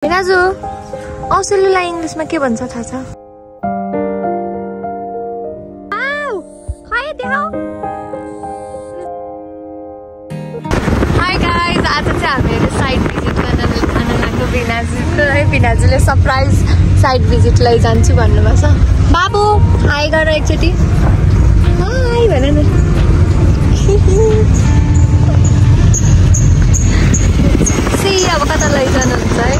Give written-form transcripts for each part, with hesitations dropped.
बिनाजु औसुलुलाई इंग्लिशमा के भन्छ थाहा छ? हाई गाइज, आज चाहिँ हामीहरू साइड भिजिट गर्न लाग्यो बिनाजुको है। बिनाजुले सरप्राइज साइड भिजिट लैजान्छु भन्नुभएको छ। बाबु हाई गर एकचोटि, हाई भन न। अब कता लैजानुहुन्छ है?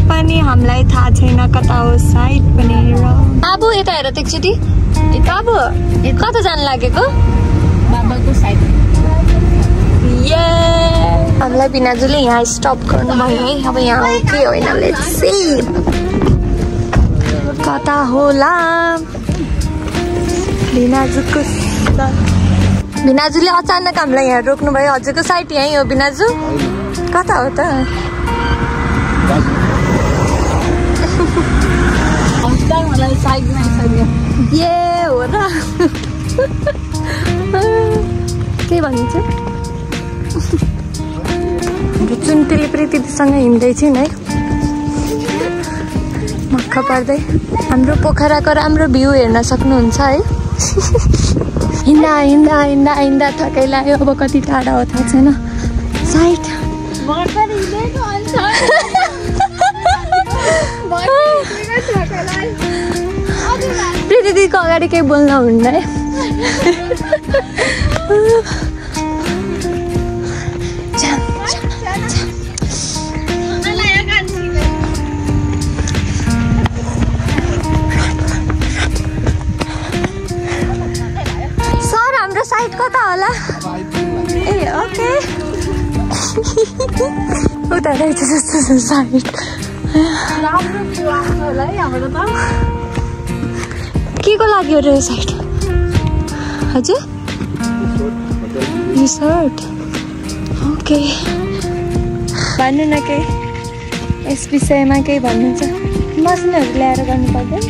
पनि हामीलाई थाहा छैन कता हो साइड भनेर। बाबु यता हेर त एकचोटि। बाबु कता जान लागेको? बाबाको साइड। ये हामीलाई बिनाजुले यहाँ स्टप गर्नुभयो है। अब यहाँ हो कि होइन, लेट्स सी कता होला। बिनाजुले अचानक हामीलाई यहाँ रोक्नुभयो। हजुरको साइड यहीँ हो बिनाजु? कता हो त? ये हो र के भनिन्छ? चुन्टिली प्रीतिसँग हिँड्दैछन् है, मक्ख पर्दै। हाम्रो पोखराको राम्रो भ्यू हेर्न सक्नुहुन्छ है। हिँड्दा हिँड्दा हिँड्दा हिँड्दा थकै लाग्यो। अब कति टाढा हो थाहा छैन। साइड प्रीति दिदीको अगाडि केही बोल्न हुन्न है। सर हाम्रो साइड कता होला? ए ओके, उता रहेछ जस्तो छ साइड। के को लाग्यो रे साइड? हजुर रिसोर्ट। ओके, भन्नु न केही यस विषयमा, केही भन्नु छ? मसिनहरू ल्याएर गर्नु पर्दैन?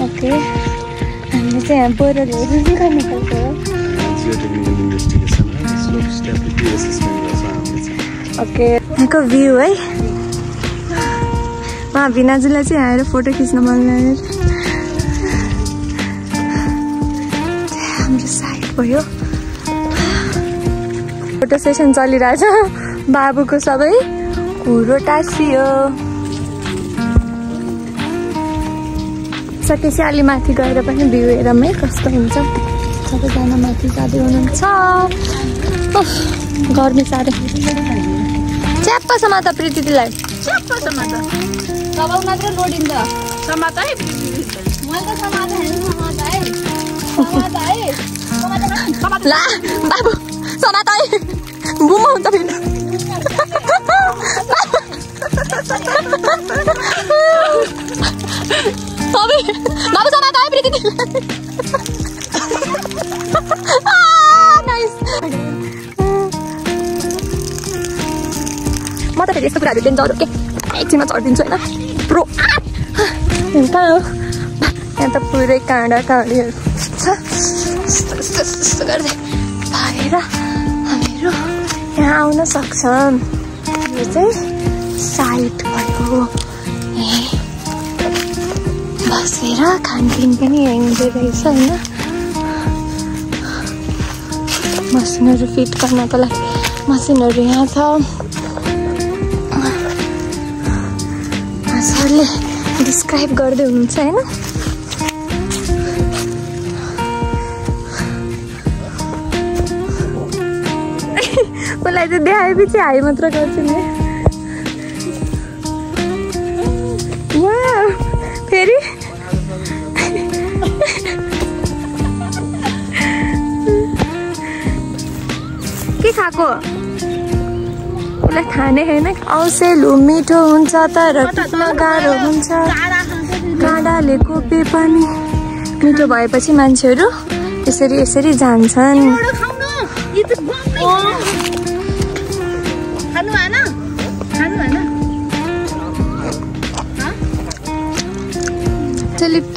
ओके, हामीले चाहिँ यहाँ बोरहरू गर्नुपर्छ हो। ओके, यहाँको भ्यू है। उहाँ बिनाजुलाई चाहिँ आएर फोटो खिच्न मन लाग्यो। हाम्रो साइड भयो। फोटो सेसन चलिरहेछ। बाबुको सबै कुरो टाँसियो। सकेपछि अलि माथि गएर पनि भ्यू हेरौँ है कस्तो हुन्छ। सबैजना माथि जाँदै हुनुहुन्छ। गर्मी साह्रै। च्याप्प समात प्रीति दिदीलाई, च्याप्प समात। दबाउ मात्र लोडिन्छ। समात है प्रीति। मैले त समात है, समात है, समात है, समात। ला बाबु समात है, बुम हुन्छ फेरि। बाबु बाबु समात है प्रीति दिदी। नाइस। म त फेरि यस्तो कुराहरू डेन्जर हो के, एकछिनमा चढिदिन्छु होइन प्रो। कहाँ हो? यहाँ त पुरै काँडा काँडीहरू छ। यस्तो गर्दै भएर हामीहरू यहाँ आउन सक्छौँ। यो चाहिँ साइड भयो। बसेर खानपिन पनि यहीँ हुँदो रहेछ होइन। मसिनहरू फिट गर्नको लागि मसिनहरू यहाँ छ। सरले डिस्क्राइब गर्दै हुनुहुन्छ होइन। मलाई चाहिँ देखाएपछि हाई मात्र गर्छु नि। वाह, फेरि के खाएको उसलाई थाहा नै होइन। औसेलु मिठो हुन्छ तर टिप्न गाह्रो हुन्छ। काँडाले कोपे पनि मिठो भएपछि मान्छेहरू यसरी यसरी जान्छन्।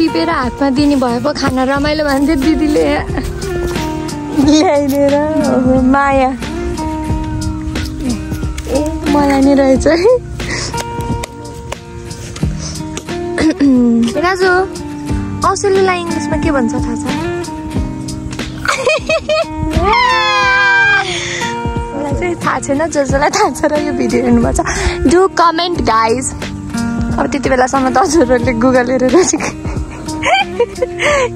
टिपेर हातमा दिने भए पो खाना रमाइलो भन्थ्यो दिदीले ल्याइदिएर। ओहो माया ए मलाई नै रहेछ है। राजु औषधीलाई इङ्ग्लिसमा के भन्छ थाहा छ? मलाई चाहिँ थाहा छैन, जसलाई थाहा छ र यो भिडियो हेर्नुपर्छ। Do comment guys. अब त्यति बेलासम्म त हजुरहरूले गुगल हेरेर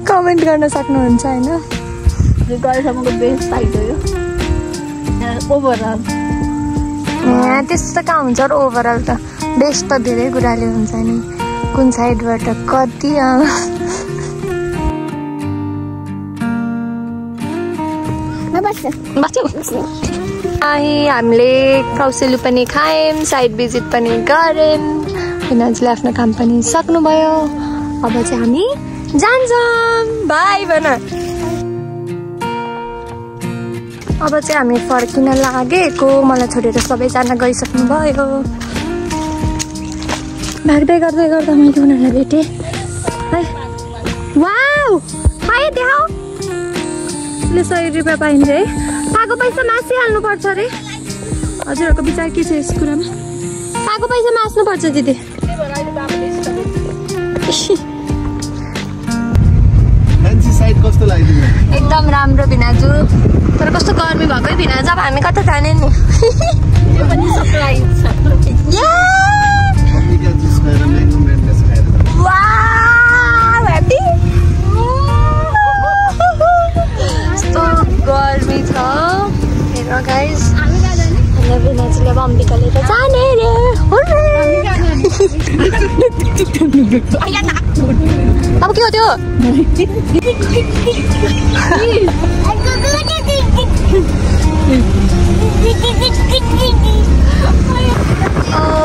कमेन्ट गर्न सक्नुहुन्छ होइन। गएसम्मको बेस्ट साइड हो यो ओभरअल। त्यस्तो त कहाँ हुन्छ र ओभरअल त बेस्ट त धेरै कुराले हुन्छ नि, कुन साइडबाट कति। हामीले कौसेली पनि खायौँ, साइड भिजिट पनि गऱ्यौँ। फिनाजले आफ्नो काम पनि सक्नुभयो। अब चाहिँ हामी जान्छौँ, बाई भन। अब चाहिँ हामी फर्किन लागेको, मलाई छोडेर सबैजना गइसक्नु भयो। भाग्दै गर्दै गर्दा मैले उनीहरूलाई भेटेँ। वाउ पाएँ देखाऊ। ले 100 रुपियाँ पाइन्छ है। पाएको पैसा मासिहाल्नुपर्छ अरे। हजुरहरूको विचार के छ यस कुरामा? पाएको पैसा मास्नुपर्छ दिदी। एकदम राम्रो भिनाजु, तर कस्तो गर्मी भएकै भिनाजु। अब हामी कता जाने नि? गर्मी छ हेर गाइस। भिनाजुले अब अम्बिका लिएर जाने रे। अब के हो त्यो?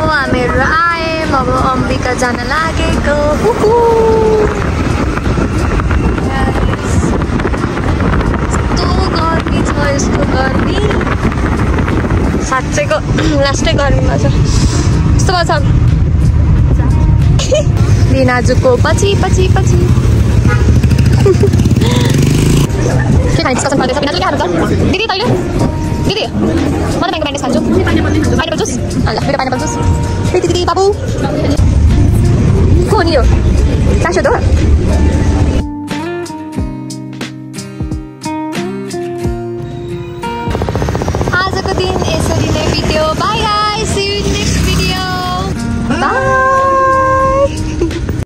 हामीहरू आयौँ, अब अम्बिका जान लागेको। यस्तो गर्मी साँच्चैको लास्टै गर्मीमा छ। यस्तो भएको छ भिनाजुको पछि पछि पछि। के खान्छ कसम पर्दैछ भिनाजुले? के खानु त दिदी तैँले? दिदी म त पाइनापल ब्यान्डेज खान्छु। पाइनापल जुस ल मेरो पाइनापल जुस। दिदी बाबु को नि यो चासो त? आजको दिन यसरी नै बित्यो।